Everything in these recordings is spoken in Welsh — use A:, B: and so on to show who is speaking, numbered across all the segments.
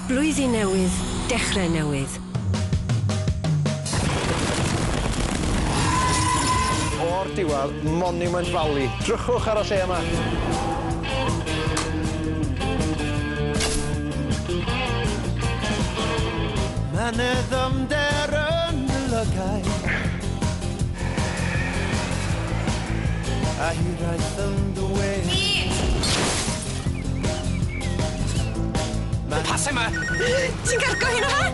A: Blwyddyn newydd, dechrau newydd.
B: O'r diwedd, Monument Valley. Drychwch ar y lle yma.
C: Mae 'na ddyfnder yn dy lygaid a hiraeth yn dy wên.
D: Pase 'ma!
A: Ti'n carco hyn o fe?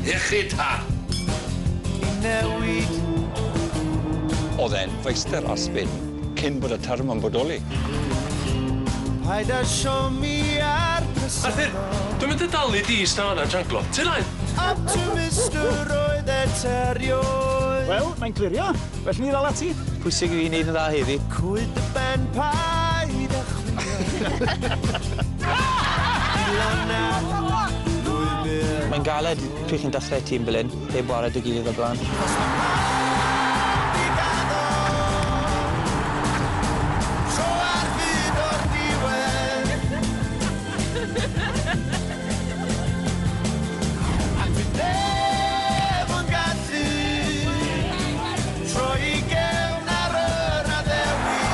D: Iechyd da!
C: I newid.
E: O'dd e'n feistr ar spin cyn bod y term yn bodoli.
C: Paid â siomi ar
D: Arthur, dwi'n mynd i dalu di ista fan'na yn janglo. Ti lain?
C: Optimist yr oedd e erioed.
F: Wel, mae'n clirio. Well ni ddal ati.
G: Pwysig i fi wneud yn dda heddi.
C: Cwyd dy ben paid â chwilio.
G: Mae'n galed pryd chi'n dechrau tîm fel hyn, heb wared y gilydd o'r blaen.
C: Tro ar fyd o'r diwedd. A dwi ddim yn gallu troi gefn ar yr addewid.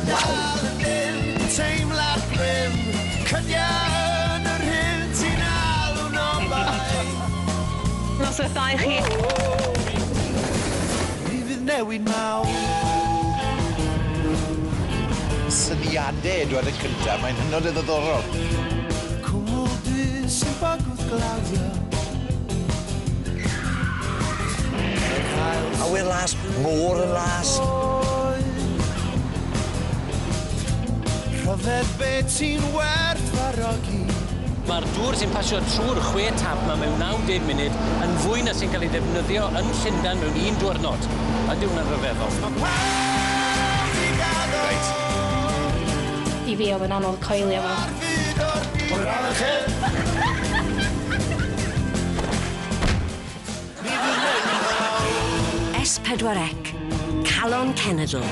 C: Dal yn ddim teimlad grym, cydia yn yr hyn ti'n alw'n obaith.
A: Noswaith dda i chi.
C: Mi fydd newid mawr.
B: Syniadau Edward y cyntaf, mae'n hynod o ddiddorol.
C: Cwmwl du sy'n bygwth glawio.
G: Awyr las, môr yn las.
C: Rhyfedd be ti'n werthfawrogi.
D: Mae'r dŵr sy'n pasio trwy'r 6 tap 'ma mewn 90 munud yn fwy na sy'n cael ei ddefnyddio yn Llundain mewn un diwrnod. Ydy hwnna'n rhyfeddol?
B: Reit.
H: I fi oedd yn anodd coelio fo.
A: S4C. Calon Cenedl.